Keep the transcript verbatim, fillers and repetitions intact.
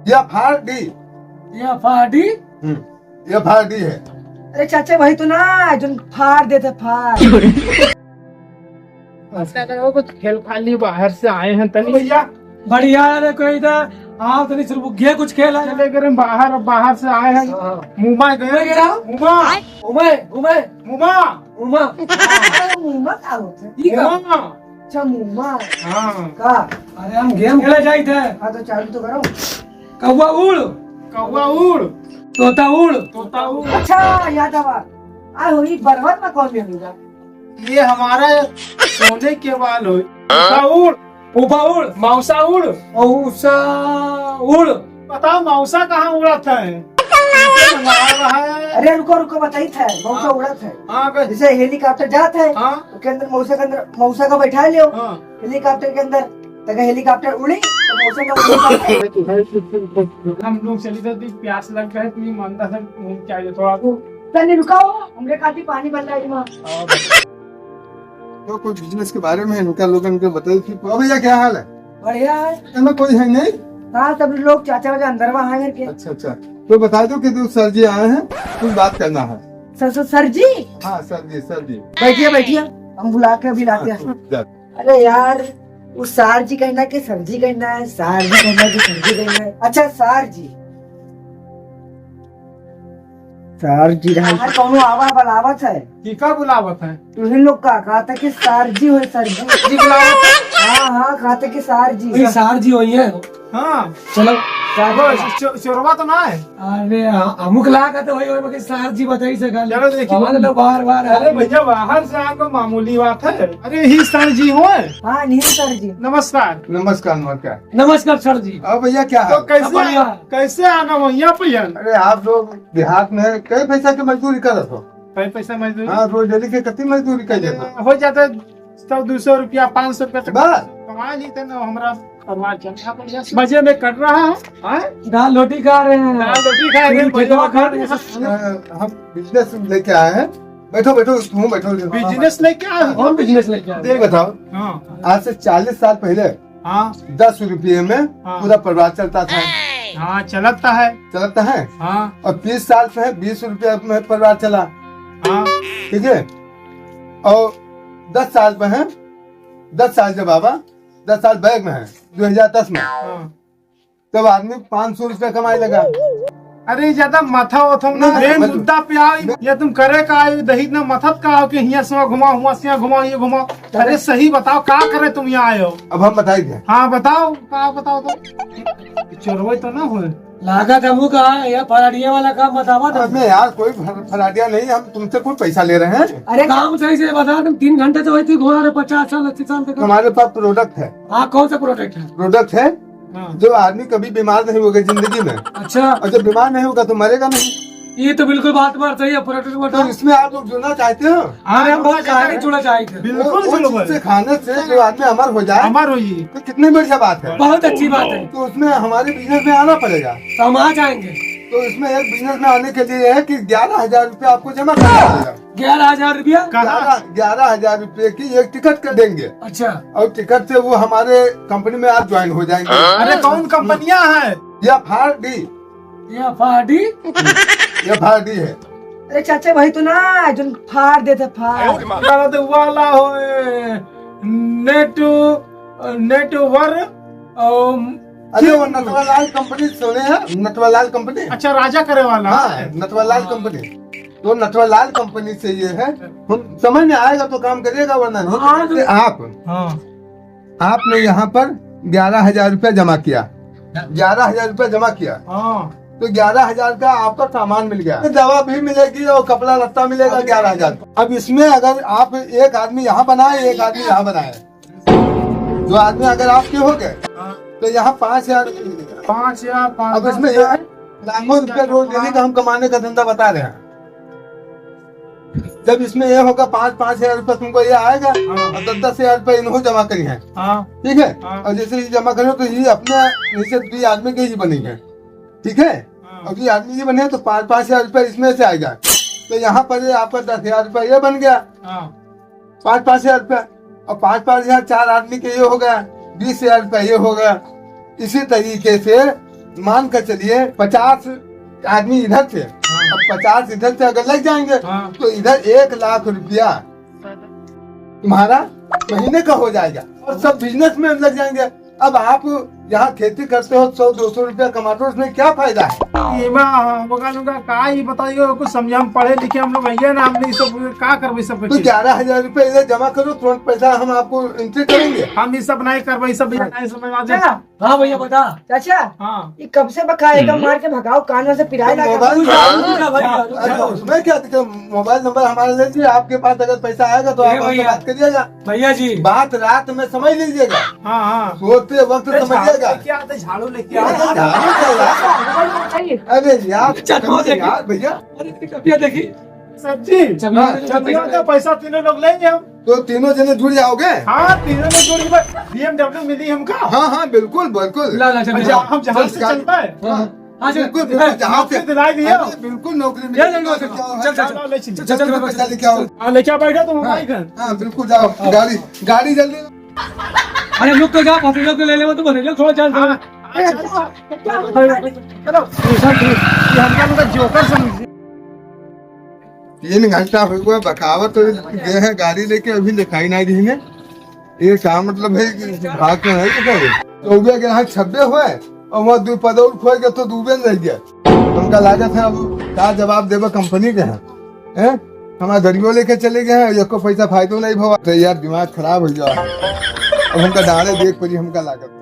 F R D। F R D? हम्म, F R D है। अरे चाचा, वही तो ना, जो फाड़ देते, फाड़। अच्छा, वो कुछ खेल खा ली, बाहर से आए हैं तनी। भैया, बढ़िया रे, कोई ना, आओ तनी सुरबुग्गे कुछ खेला। चले गए बाहर, अब बाहर से आए हैं। हाँ। मुमा गए। मुमा। मुमा। मुमा। मुमा। मुमा। अरे, मुमा का होता है? ई का? मुमा। अच्छा, मुमा। हाँ। का? अरे, हम game खेला जाइत है। हाँ, तो चालू तो करो। कौवा उड़। कौवा उड़। तोता उड़। तोता उड़। अच्छा, याद आवा। आ, वही बरगद में कौन मिलेगा? ये हमारा सोने के बाल हो। फूफा उड़। फूफा उड़। मौसा उड़। मौसा उड़। बताओ, मौसा कहाँ उड़त है? अरे, रुको, रुको, बताइत है, मौसा हाँ। उड़त है। हाँ, बस। जैसे helicopter जात है, हाँ। ओके अंदर मौसा के अंदर, मौसा का बैठा लियो। हाँ। Helicopter के अंदर, तक helicopter उड़ी, तो मौसा का उड़ी। हम लोग चली तो दी, प्यास लग गए, तुम मंदा से घूम के आइए थोड़ा। तनी रुकाओ, हमरे खातिर पानी बन रहा है वहाँ। तो कोई business के बारे में इनका लोगन के बताइए कि, और भैया क्या हाल है? बढ़िया है। घर में कोई है नहीं? हाँ, सब लोग चाचा वाचा अंदर वहाँ हैं घर के। अच्छा, अच्छा। तो बता दो कि दो सर जी आए हैं, कुछ बात करना है। सर, सर, सर जी? हाँ, सर जी, सर जी। बैठिए, बैठिए, हम बुला के अभी लाते हैं। हाँ, जा। अरे यार, वो सार जी कहना कि सर जी कहना है, सार जी कहना कि सर जी कहना है। अच्छा, सार जी। सार जी रहा। बाहर कौनो आवा बुलावत है। की का बुलावत है? तुहिन लोग का कहा था कि सार जी होए, सर जी। जी बुलावत है? हाँ, हाँ, कहा था कि सार जी। वही सार जी होई है। हाँ। चलो। सार जी वो बुलाओ। चो-, चोरवा तो ना है? अरे, हाँ, हमू के लागा तो वही, वही, मगर सार जी बताई सका। चलो देखिए। हमारे तो बार बार अरे भैया, बाहर से आके मामूली बात है। अरे, ही सर जी हो? हाँ, नहीं सर जी। नमस्कार। नमस्कार, नमस्कार। नमस्कार सर जी। अब भैया क्या तो हाल? कैसे, सब बढ़िया। कैसे आना हो यहाँ पे यार? अरे, आप लोग देहात में कई पैसा के मजदूरी करत हो? कई पैसा मजदूरी? हाँ, रोज डेली के कितनी मजदूरी कर लेता? हो जाता है सौ, दो सौ रुपया, पाँच सौ रुपया तक बस। कमा लेते ना, हमारा परिवार चल रहा बढ़िया से। मजे में कट रहा है। हाँ? दाल रोटी खा रहे हैं। दाल रोटी खा रहे हैं, पूरी खेतवा खा रहे हैं। अ, हम business लेके आए हैं। बैठो, बैठो, तुम बैठो। Business लेके आए हो? और business लेके आए। देख बताओ। हाँ। आज से चालीस साल पहले हाँ। दस रुपये में हाँ। पूरा परिवार चलता था। हाँ, चलता है। चलता है। हाँ। और तीस साल से है, बीस रुपये में परिवार चला। हाँ। ठीक है। और दस साल पे है, दस साल जब आवा, दस साल back में है, दो हज़ार दस में। हाँ। तब आदमी पाँच सौ रुपया कमाए लगा। अरे, ज्यादा माथा वाथा ना, नहीं, main मत- मुद्दा पे आओ। ये तुम करे का आयो, दही ना मथत का आओ कि हियां से वहां घुमाओ, हुआं से यहाँ घुमाओ, ये घुमाओ। अरे, सही बताओ, का करे तुम यहाँ आए हो? अब हम बताई दे। हाँ, बताओ, का बताओ तो। चोरवे तो ना होए। लागत हमू का, ये फराडिया वाला काम बतावा था। अबे यार, कोई फर-, फराडिया नहीं, हम तुमसे कोई पैसा ले रहे हैं? अरे, काम सही से बता, तुम तीन घंटे से वही घुमा रहे, पचास साल, अस्सी साल तक। हमारे पास product है। हाँ, कौन सा product है? Product है हाँ। जो आदमी कभी बीमार नहीं होगा जिंदगी में। अच्छा। और जब बीमार नहीं होगा तो मरेगा नहीं। ये तो बिल्कुल बात, बात सही है, product तो। इसमें आप लोग जुड़ना चाहते हो? अरे, हम बहुत कहानी जुड़ना चाहते हैं। बिल्कुल वो, वो जुड़ो चीज भाई। से खाने से जो आदमी अमर हो जाए, अमर हो जाए। तो कितनी बढ़िया बात है। बहुत अच्छी बात है। तो उसमें हमारे business में आना पड़ेगा। तो हम आ जाएंगे। तो इसमें एक business में आने के लिए है कि ग्यारह हज़ार रुपया आपको जमा करना पड़ेगा। ग्यारह हज़ार रुपया? कहाँ? ग्यारह, ग्यारह हज़ार रुपये की एक टिकट कर देंगे। अच्छा। और टिकट से वो हमारे company में आप join हो जाएंगे। अरे, कौन कंपनियां हैं? F R D। F R D? F R D है। अरे चाचा, वही तो ना, जो फाड़ देते, फाड़। करत वाला होए, नेट, नेटवर्क, अम, अरे, वो नटवरलाल कंपनी सुने हैं? नटवरलाल कंपनी? अच्छा, राजा करे वाला। हाँ, नटवरलाल हाँ। कंपनी। तो नटवरलाल कंपनी से ये है, हम समझ में आएगा तो काम करिएगा, वरना नहीं। हाँ, तो जैसे आप, हाँ। आपने यहाँ पर ग्यारह हज़ार रुपया जमा किया, ग्यारह हज़ार रुपया जमा किया, हाँ। तो ग्यारह हज़ार का आपका सामान मिल गया, दवा भी मिलेगी और कपड़ा लत्ता मिलेगा ग्यारह हज़ार। अब इसमें अगर आप एक आदमी यहाँ बनाए, एक आदमी यहाँ बनाए, दो आदमी अगर आपके हो गए, हाँ। तो यहाँ पाँच हज़ार रुपये मिलेगा। पाँच हज़ार, पाँच अब इसमें हज़ार। ये लाखों रुपया रोज डेली का हम कमाने का धंधा बता रहे हैं। जब इसमें ये होगा, पाँच, पाँच हज़ार रुपया तुमको ये आएगा हाँ। और दस, दस हज़ार रुपया इन्हों जमा करी है। हाँ। ठीक है? हाँ। और जैसे ये जमा करो तो ये अपने, जैसे दो आदमी के ही बनी है। ठीक है? हाँ। और दो आदमी ये बने तो पाँच, पाँच हज़ार रुपया इसमें से आएगा। तो यहाँ पर ये आपका दस हज़ार रुपया ये बन गया। हाँ। पाँच, पाँच हज़ार रुपया, और पाँच, पाँच हज़ार चार आदमी के ये हो गया, बीस हज़ार रुपया ये हो गया। इसी तरीके से मान कर चलिए, पचास आदमी इधर से, हाँ। अब पचास इधर से अगर लग जाएंगे, हाँ। तो इधर एक लाख रुपया तुम्हारा महीने का हो जाएगा और सब बिजनेस में लग जाएंगे। अब आप यहाँ खेती करते हो, सौ दो सौ रुपया कमाते हो, उसमें क्या फायदा है? ये बा, हमका लोग का ही बताइए, कुछ समझा, हम पढ़े लिखे हम लोग भैया ना, हमने ये सब का करबे, सब तो कुछ। ग्यारह हजार रुपया इधर जमा करो, तुरंत पैसा हम आपको एंट्री करेंगे। हम ये सब नहीं करबे, ये सब भैया नहीं समझ में आते। हाँ भैया, बता। चाचा, हाँ। ये कब से बकाए का हम्म। मार के भगाओ, कान में से पिराए तो लगा। मोबाइल हाँ, हाँ, हाँ, हाँ। अरे, उसमें क्या दिक्कत? मोबाइल नंबर हमारा ले लीजिए, आपके पास अगर पैसा आएगा तो ए आप हमसे भैया। बात करिएगा। भैया जी। बात रात में समझ लीजिएगा। हाँ, हाँ। सोते वक्त अरे, झाड़ू समझिएगा। लेके आते, झाड़ू लेके अरे, आते। झाड़ू क्या यार? अरे यार, अच्छा, तो अरे देखिए। यार, भैया। अरे, भैया देखिए। सच्ची? चलिए, हाँ, चलिए, चलिए। चलिए, तो पैसा तीनों लोग लेंगे हम। तो तीनों जने जुड़ जाओगे? हाँ, तीनों लोग जुड़ के बस B M W मिली हमका। हाँ, हाँ, बिल्कुल, बिल्कुल। ला, ला, चल, अच्छा, चल। हम जहाज से चल, चल पाए? हाँ, हाँ, चल। बिल्कुल, बिल्कुल, जहाज से। नौकरी दिलाई दिया। अरे, बिल्कुल नौकरी मिली। चल, चल, चल, चल, चल, चल, चल, चल, चल, पैसा लेके आओ। हाँ, लेके आओ, बैठो तुम हाँ, हमारे घर। हाँ, बिल्कुल, जाओ। गाड़ी, गाड़ी जल्दी। अरे, लोग तो जा, भतीजों को ले ले, वो तो भतीजों को थोड़ा चल, हाँ, चल। अच्छा, चलो। ये हमका लोग का जोकर समझ। तीन घंटा हो गया, बकावत तो गए हैं गाड़ी लेके, अभी लिखाई नहीं दी ने। ये का मतलब है कि भाग के है कि क्या? चौबे ग्राहक छब्बे हुए और वहाँ दो पदौल खोए गए तो दूबे नहीं गया। हमका लागत है अब का जवाब देबे कंपनी के हैं, हैं? हमारा गाड़ियों लेके चले गए हैं, एको पैसा फायदो नहीं भवा। तो यार दिमाग खराब हो गया। अब हमका डाले देख पड़ी, हमका लागत।